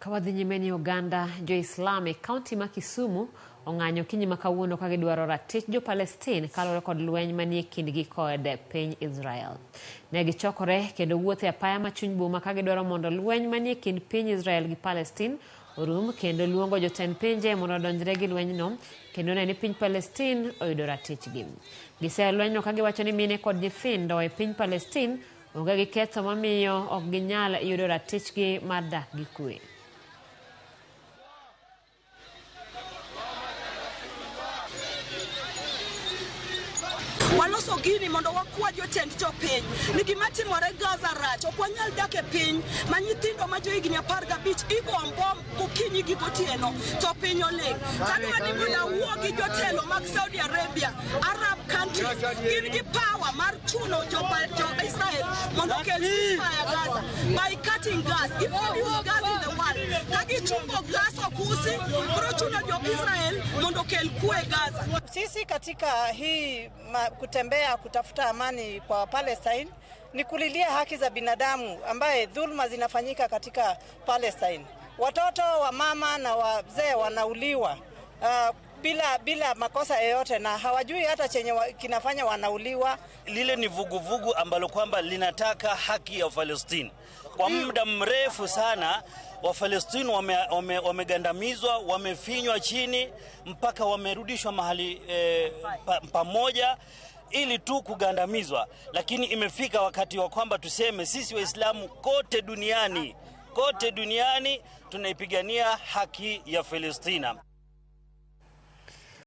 Ka wadhi nyime ni oganda jo-Islam e kaunti ma Kisumu ong'anyo okinyi ma kawuono ka gidwaro ratich jo-Palestine kaluwore kod lweny manie kindgi kod piny Israel. Ne gichokore kendo wuotho e apaya ma chuny boma ka gidwaro mondo lweny manie kind piny Israel gi Palestine orum kendo luongo jotend pinje mondo odonjre gi lwenyno kendo ne ni piny Palestine oyudo ratichgi. Giseyo lwenyno ka giwacho ni mine kod nyithindo e piny Palestine onge gi ketho mamiyo ok ginyal yudo ratichgi mar dak gi kwe. Waloso gini mondo wakwa jotend jopiny ni gima timore Gaza rach. Ok wanyal dak e piny ma nyithindo ma johigni 15 igo mbom gokinyi gi gotieno to piny oling'. Tadwa ni mondo awuo gi jotelo mag Saudi Arabia, Arab countries, gin gi power mar chuno jo Israel mondo okel ceasefire Gaza by cutting gas. Gi produce gas in the world. Ka gichungo gas ok usi, biro chuno jo Israel mondo okel kwe Gaza. Sisi katika hii kutembea kutafuta amani kwa Palestine ni kulilia haki za binadamu ambaye dhulma zinafanyika katika Palestine. Watoto wa mama na wazee wanauliwa bila makosa yoyote na hawajui hata chenye kinafanya wanauliwa. Lile ni vuguvugu ambalo kwamba linataka haki ya Palestina. Kwa muda mrefu sana Wafalestini wamegandamizwa, wamefinywa chini mpaka wamerudishwa mahali pamoja ili tu kugandamizwa. Lakini imefika wakati wa kwamba tuseme sisi Waislamu kote duniani tunaipigania haki ya Palestina.